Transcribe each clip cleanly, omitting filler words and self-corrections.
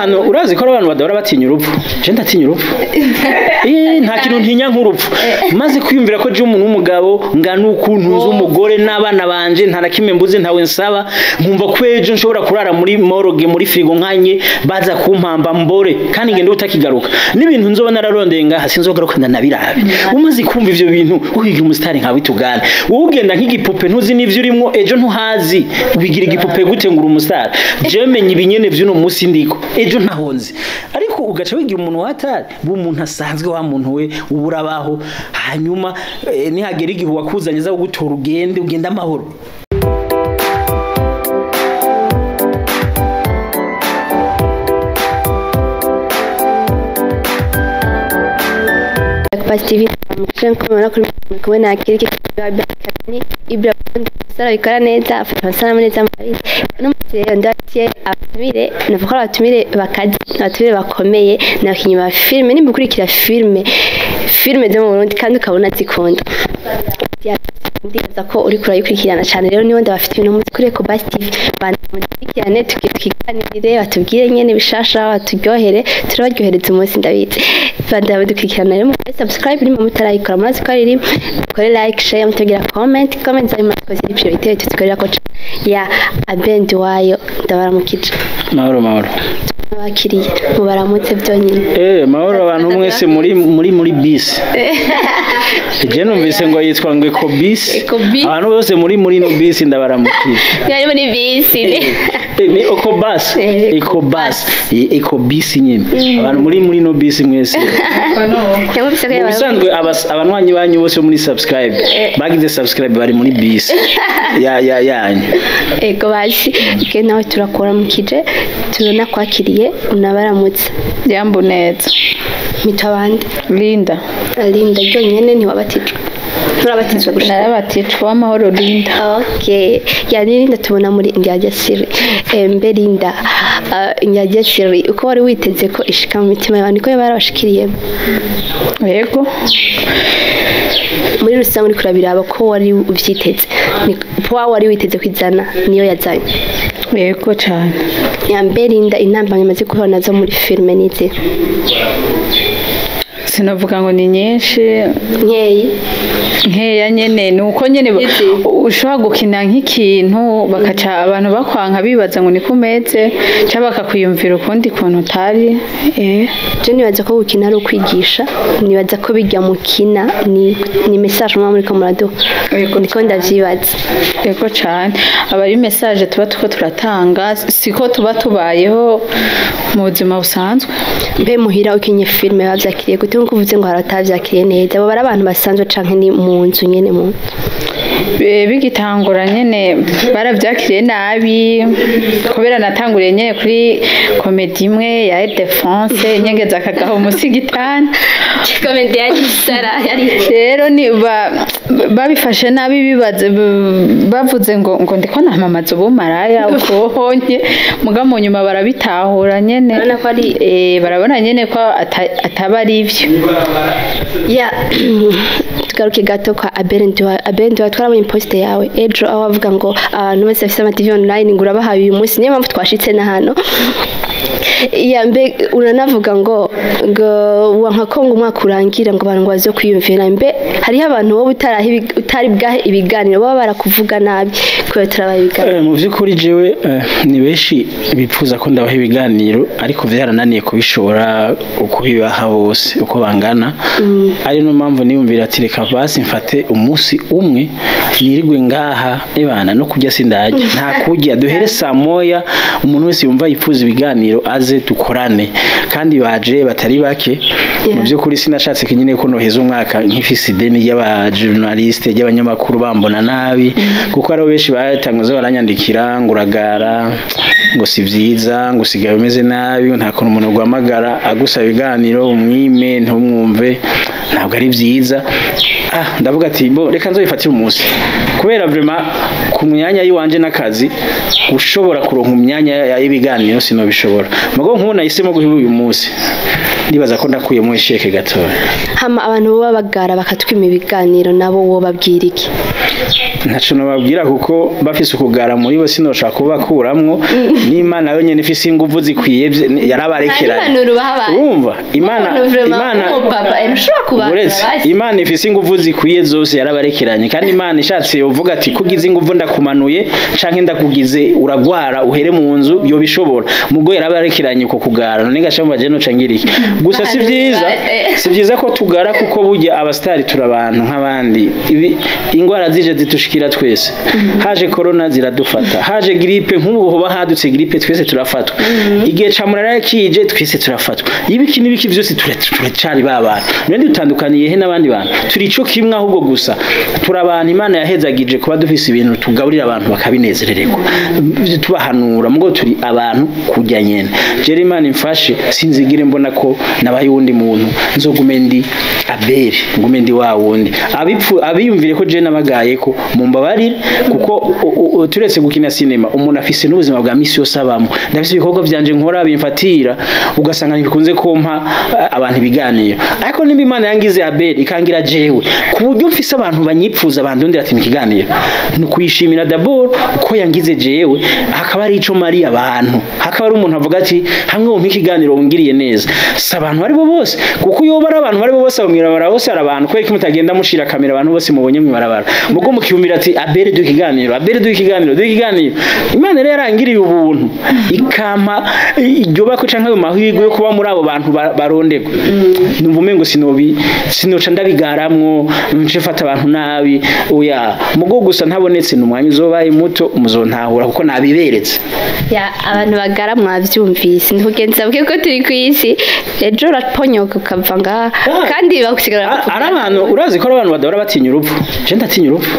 Abantu urazi ko abantu badahora batinya urupfu. Je ndatinya urupfu. Nta kintu ntinya nk'urupfu. Maze kwiyumvira ko je umuntu w'umugabo ngana ukuntu nzi umugore n'abana banje nta na kimwe mbuze ntawe nsaba, nkumva ko ejo nshobora kurara muri morgue muri frigo nkanye baza kumpamba mbore kandi ngende utakigaruka. N'ibintu nzoba nararondeye ngaha sinzogaruka ndanabirabe. Umaze kumva ivyo bintu uhiga umusitari nkawe tugana. Wowe ugenda nk'igipupe ntuzi n'ivyo urimo ejo ntuhazi. Ubigira igipupe gute ngura umusitari. Je menye ibinyene vy'uno musi ndiko ejo ntahonze. Ariko ugaca wigira umuntu watari bu umuntu asanzwe wa muntu we uburabaho hanyuma nihagera igihe wakuzanye za gutora ugende ugenda amahoro. TV kumwe kiriki ibra sara bikora neza afata amasanamu neza n'umunsi ndatiye abatumire navuga abatumire bakazi abatumire bakomeye n'abakinyi ba filme nimba ukurikira filme zo mu Burundi kandi ukabona zikunda ndibaza ko uri kurayikurikirana cyane rero niwe ndabafite ibintu munsi kuri Ecobus TV bandukurikirane tukiganirire batubwire nyene bishasha baturyohere turabaryohereza umunsi ndabizi banda badukurikirana rero mukore subscribe nimba mutarayikora murazi ko ari mukore like share mutubwira comment zanyu murakoze ziri priorité tuzikorera ko ya Abendi wayo ndabaramukije. Mahoro mahoro abakiriye mubaramutse byonyine. Mahoro abantu mwese muri bisi. Je numvise ngo yitwa ngo Ecobus. Abantu bose muri no bisi ndabaramukije. Yari muri bisi. Ni Ecobus. Ecobus. Ecobus nyine. Abantu muri no bisi mwese. Musanzwe abanywanyi banyu bose muri subscribe. Bagize subscribe bari muri bisi. Ya yanyu. Ego basi. Ke nawe turakora mukije tubona kwakiriye unabaramutse. Yambu neza. Mitwa bande? Linda. Linda byonyene ntiwabatijwe. Turabatizwa gushika. Narabatijwe amahoro Linda. Okay. Ya Linda tubona muri Indyarya Series. Mbe Linda, Indyarya Series uko wari witeze ko ishika mu mitima y'abantu ko barabashikiriye. Yego. Muri rusange uri kurabiraba ko wari uvyiteze. Ni poa wari witeze kwizana niyo yazanye. Yego cyane. Ya mbe Linda intambamyi maze guhura nazo muri filme nize. Sinavuga ngo ni nyinshi nkeya nyene nuko nyene ushobora gukina nk'ikintu bakaca abantu bakwanka bibaza ngo ni kumeze cyangwa bakakwiyumvira ukundi kuntu utari. Je nibaza ko gukina ari ukwigisha, nibaza ko bijya mukina ni message mwa muri ko muraduha. Niko ndavyibaza. Yego cyane aba ari message tuba tuko turatanga siko tuba tubayeho mu buzima busanzwe. Mbe muhira ukinye filme bavyakiriye gute nkuko uvuze ngo haratavyakiriye neza bo bari abantu basanzwe canke ni mu nzu nyene mu bigitangura nyene baravyakiriye nabi kubera natanguriye nyene kuri comedy imwe ya Aide France nyengeza akagaho musigitana comedy ya Sara yari rero ni babifashe nabi bibaze bavuze ngo ndiko namamaza ubumaraya ukohonye muga mu nyuma barabitahura nyene barabona nyene ko ataba ari ivyo. Ya tugaruke gato kwa Abendi wa twarabonye poste yawe ejo aho avuga ngo abantu bose bafite ama TV online ngo urabahaye uyu munsi niyo mpamvu twashitse na hano. Ya mbe uranavuga ngo wanka ko ngo umwaka urangira ngo abantu ngo bazo kwiyumvira mbe hariho abantu bo utari bwahe ibiganiro baba barakuvuga nabi kubera turabaye ibiganiro. Mu by'ukuri jewe ni benshi bipfuza ko ndabaha ibiganiro ariko vyarananiye kubishobora uko bibaha bose uko bangana. Ari no mpamvu niyumvira ati reka basi mfate umunsi umwe nirigwe ngaha ebana no kurya sindajya nta kurya duhere saa moya umuntu wese yumva yipfuza ibiganiro aze dukorane kandi baje batari bake. Mu by'ukuri sinashatse kinyine ko noheza umwaka nk'ifise ideni ry'abajournaliste ry'abanyamakuru bambona nabi kuko ari benshi batanguze baranyandikira ngo uragara ngo si vyiza ngo usigaye umeze nabi nta kuntu umuntu guhamagara agusaba ibiganiro umwime ntumwumve ntabwo ari vyiza. Ndavuga ati bo reka nzobifatire umunsi kubera vraiment ku myanya yiwanje n'akazi ushobora kuronka imyanya y'ibiganiro sinobishobora mugo nk'ubu nahisemo guhiba uyu munsi. Ndibaza ko ndakuyemo isheke gatoya. Hama abantu baba bagara bakatwima ibiganiro nabo wo babwira iki? Ntaco nababwira kuko bafise ukugara muri bo, sinoshaka kubakuramwo. N'Imana yo nyene ifise inguvu zikwiye, yarabarekeranye. Urumva, Imana Imana ifise inguvu zikwiye zose, yarabarekeranye. Kandi Imana ishatse yovuga ati kugize inguvu ndakumanuye canke ndakugize uragwara uhere mu nzu, yo bishobora. Mugo yarabarekeranye uko kugara. None gashamba je no cangiriki. Gusa si vyiza, si vyiza ko tugara, kuko burya abastari turabantu nk'abandi. Ingwara zije zitushikira twese. Haje corona ziradufata, haje gripe, nk'ubu hoba hadutse gripe twese turafatwa. Igihe ca murara kije twese turafatwa. Ibiki n'ibiki vyose turacari babana. None dutandukaniye he n'abandi bantu? Turi ico kimwe, ahubwo gusa turabana. Imana yahezagije kuba dufise ibintu tugaburira abantu bakabinezerererwa, tubahanura, mugo turi abantu kujya nyene. Jere Imana imfashe sinzigire mbona ko nabaye uwundi muntu, nzogume ndi Abeli, ngume ndi wa wundi. Abiyumvire ko je nabagaye ko mumbabarire, kuko turetse gukina sinema umuntu afise n'ubuzima bwa misi yose abamo. Ndafise ibikorwa vyanje nkora bimfatira, ugasanga ntibikunze kompa abantu ibiganiro. Ariko nimba Imana yangize Abeli ikangira jewe ku buryo mfise abantu banyipfuza bandondera ati ikiganiro, ni kuyishimira d'abord uko yangize jewe, hakaba ari ico mari abantu, hakaba ari umuntu avuga ati hamwe wumpa ikiganiro wungiriye neza. Si abantu bari bo bose, kuko iyo bari abantu bari bo bose bamwirabara bose ari abantu, kubera ko mutagenda mushira kamera abantu bose mubonye mwibarabara, mugo mukiyumvira ati Abeli duhe ikiganiro, Abeli duhe ikiganiro, duhe ikiganiro. Imana rero yarangiriye ubuntu ikampa iryo bako canke ayo mahirwe yo kuba muri abo bantu barondegwa. Numva umengo sinoca ndabigaramwo nce mfata abantu nabi, oya. Mugo gusa ntabonetse n'umwanya uzobaye muto muzontahura kuko nabiberetse. Ya abantu bagara mwavyumvise, ntugenza buke ko turi kwisi, ejo uraponyoka ukava ngaha kandi bagusigara. Ari abantu urazi ko abantu badahora batinya urupfu. Je ndatinya urupfu.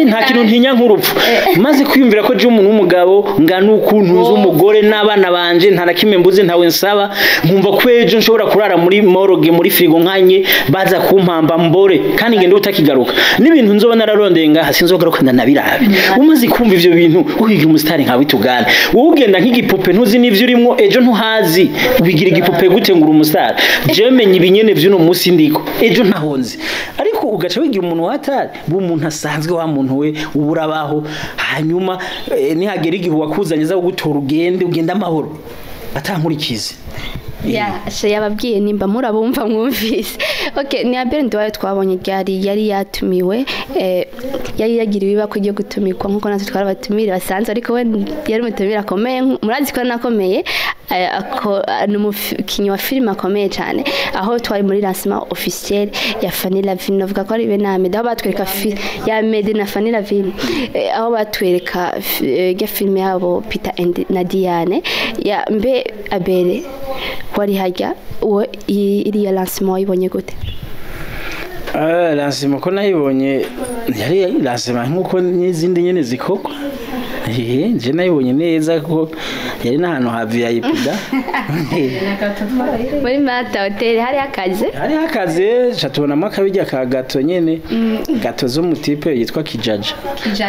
Nta kintu ntinya nk'urupfu. Maze kwiyumvira ko je umuntu w'umugabo ngana ukuntu nzi umugore n'abana banje, nta na kimwe mbuze, ntawe nsaba, nkumva ko ejo nshobora kurara muri morgue muri frigo nkanye baza kumpamba mbore kandi ngende utakigaruka. N'ibintu nzoba nararondeye ngaha sinzogaruka ndanabirabe. Umaze kumva ivyo bintu uhiga umusitari nkawe tugane. Wowe ugenda nk'igipupe ntuzi n'ivyo urimo, ejo ntuhazi. Ubigira igipupe gute ngo uri umusitari? Je menye ibinyene vy'uno munsi ndiko, ejo ntahonze. Ariko ugaca wigira umuntu watari, bu umuntu asanzwe wa muntu we uburabaho, hanyuma nihagera igihe wakuzanye za gutora ugende ugenda amahoro atankurikize. Ya, yababwiye nimba murabumva mwumvise. Okay, ni Abel Nduwayo twabonye ryari yari yatumiwe, yari yagiriwe ibako ryo gutumirwa nkuko natwe twarabatumire basanzwe, ariko we yari umutumire akomeye, murazi ko nakomeye, ni umukinyi wa filime akomeye cyane. Aho twari muri lancement officiel ya Fanny Lavine, navuga ko ari be na Ahmed, aho batwereka ya Ahmed na Fanny Lavine, aho batwereka ya filime yabo Peter and na Diane. Ya mbe Abel wari hajya uwo iriya lancement wayibonye gute? Lancement ko nayibonye yari lancement nkuko n'izindi nyene zikokwa. Je nayibonye neza ko yari n'ahantu ha VIP da. Muri Mata Hotel hari akaze? Hari akaze, chatubonamo akabijya ka gato nyene, gato zo mutipe yitwa Kijaja.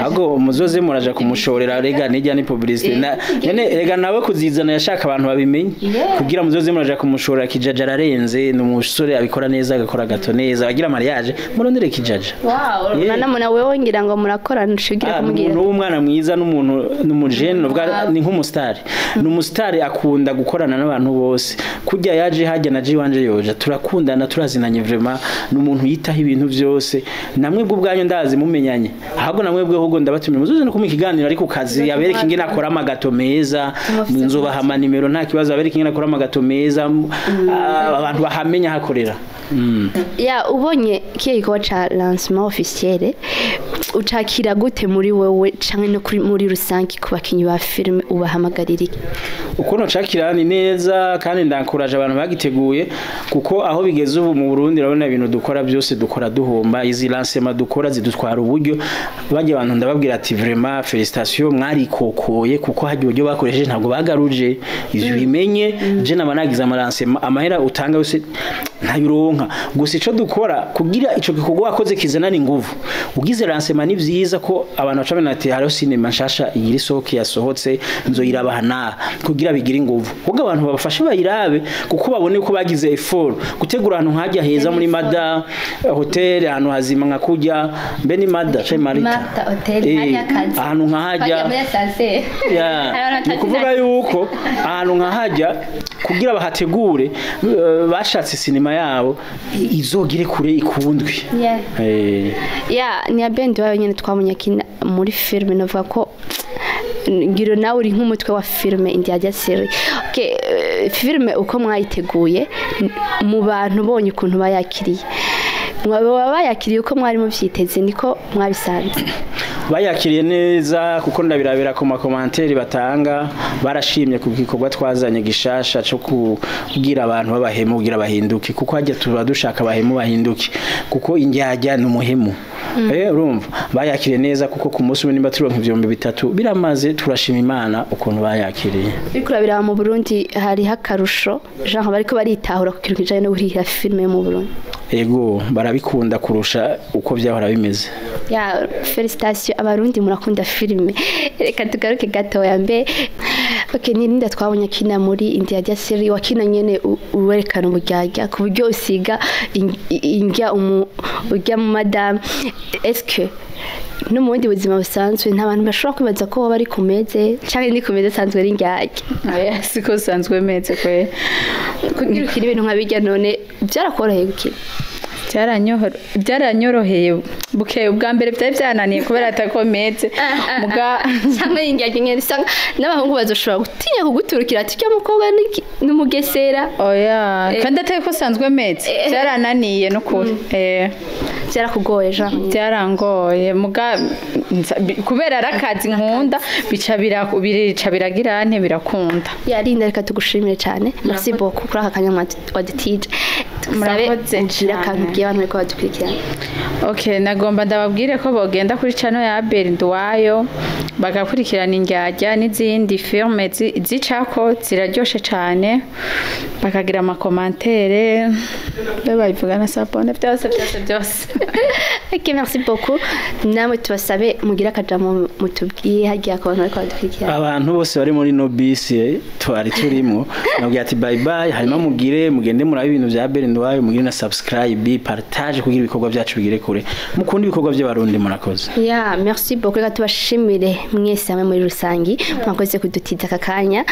Ahubwo muzoze muraja kumushorera rega nijya ni publicité. Nyene rega nawe kuzizana yashaka abantu babimenye kugira muzoze muraja kumushorera. Kijaja ararenze, ni umusore abikora neza, agakora gato neza, abagira mariage murondere Kijaja. Wow, nanamuna wewe ngira ngo murakorana ushigira kumubwira. Umuntu w'umwana mwiza n'umuntu n'umujene, ni nk'umusitari. Ni umusitari akunda gukorana n'abantu bose. Kujya yaje hajya na jiwanje yoja turakundana, turazinanye vraiment. Ni umuntu yitaho ibintu byose. Namwe bwo ubwanyu ndazi mumenyanye. Ahubwo namwe bwo ahubwo ndabatumira muzoze no kumpa ikiganiro ari ku kazi, abereke ingene akora amagato meza, nzobaha ama nimero nta kibazo, abereke ingene akora amagato meza, abantu bahamenya hakorera. Ya ubonye kiye gikorwa ca lancement officiel ucakira gute muri wewe canke no kuri muri rusangi ku bakinyi ba filme ubahamagarira iki? Ukuntu cakira ni neza kandi ndankuraje abantu bagiteguye, kuko aho bigeze ubu mu Burundi urabona ibintu dukora byose dukora duhomba. Izi lancement dukora zidutwara uburyo. Bajye abantu ndababwira ati vraiment félicitations, mwarikokoye kuko hagiye uburyo bakoresheje ntabwo bagaruje. Ivyo bimenye je naba nagize ama lancement, amahera utanga yose ntayuronka. Gusa ico dukora kugira ico gikorwa wakoze kizanana inguvu, ugize lancement Hanyuma ni vyiza ko abantu baca bamenya ati hariho sinema nshasha igira isohoke yasohotse, nzoyirabaha naha kugira bigire inguvu, kuko abantu babafashe bayirabe, kuko babone ko bagize effort gutegura ahantu hajya heza muri Mada Hotel, ahantu hazima nka kurya mbe ni Mada chez Marita. Marta Hotel, hajya akazi. Ahantu nka hajya. Hajya muri ascenseur. Ya, ni ukuvuga yuko ahantu nka hajya kugira bahategure, bashatse sinema yabo izogire kure ikundwe. Ya, ni abendi wayo nyene twabonye akina muri filme, navuga ko ngiro nawe uri nk'umutwe wa filme Indyarya série. Okay, filme uko mwayiteguye mu bantu bonye ukuntu bayakiriye, mwaba bayakiriye uko mwari muvyiteze, niko mwabisanze? Bayakiriye neza, kuko ndabirabira ku ma commentaires batanga, barashimye ku gikorwa twazanye gishasha cyo kubwira abantu b'abahemu kugira bahinduke, kuko hajya tuba dushaka abahemu bahinduke, kuko indyarya ni umuhemu. Urumva bayakiriye neza, kuko ku munsi umwe nimba turonka 3000 biramaze, turashima Imana ukuntu bayakiriye. Uriko urabiraba mu Burundi hariho akarusho, genre bariko baritahura ku kintu kijanye no gurihira filme yo mu Burundi? Ego, barabikunda kurusha uko byahora bimeze. Ya, félicitations, abarundi murakunda filme. Reka tugaruke gatoya mbe, okay, ni Linda twabonye akina muri Indyarya série, wakina nyene uwerekana uburyarya ku buryo usiga indya umu urya mu madame. Est-ce que no mu bundi buzima busanzwe nta bantu bashobora kwibaza ko woba ari ku meze canke ni ku meze asanzwe ari indyarya? Oya, siko sanzwe meze kwe. Kugira ukina ibintu nka birya, none byarakoroheye gukina? Byaranyoroheye buke. Ubwa mbere byari byananiye kubera atakomeze muga. Cyangwa indyarya nyene usanga n'abahungu bazoshobora gutinya kuguturukira ati urya mukobwa n'umugesera. Oya, kandi atari ko sanzwe meze, byarananiye n'ukuri. Byarakugoye Jean? Byarangoye muga kubera ari akazi nkunda, bica biragira nte, birakunda. Yarinda, reka tugushimire cyane, merci beaucoup kuri aka kanya wadutije. Tugusabe Murakoze ugire akantu cane. ubwiye abantu bariko badukurikirana. Okay, nagomba ndababwire ko bogenda kuri channel ya Abel Nduwayo bagakurikirana Indyarya n'izindi filme zicako, ziraryoshe cane, bakagira ama commentaires, be babivuga na sabone, byose byose byose. Ok, merci beaucoup. Namwe tubasabe mugire akajambo mutubwiye hagiye ku bantu bariko badukurikirana. Abantu bose bari muri no bisi twari turimo, nabwiye ati bye bye, hanyuma mugire mugende murabe ibintu bya Abel Nduwayo, mugire na subscribe, partage kugira ibikorwa byacu bigere kure, mukunde ibikorwa by'abarundi. Murakoze. Ya, merci beaucoup. Reka tubashimire mwese hamwe muri rusangi mwakoze kudutiza aka kanya.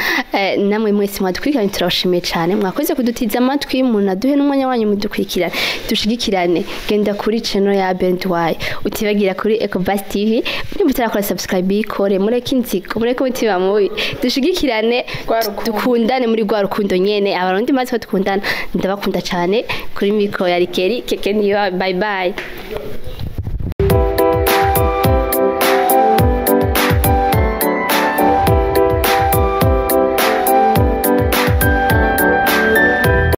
Namwe mwese mwadukurikiranye turabashimiye cyane, mwakoze kudutiza amatwi, munaduhe n'umwanya wanyu mudukurikirane, dushigikirane. Genda kuri channel ya Abel Nduwayo, utibagira kuri Ecobus TV. Nimba utarakora subscribe ikore, mureke inzigo, mureke umutima mubi, dushigikirane. Rwa rukundo. Dukundane muri rwa rukundo nyene abarundi maze ko dukundana. Ndabakunda cyane. Kuri mikoro ya Rikeri Keke niyo, bye bye.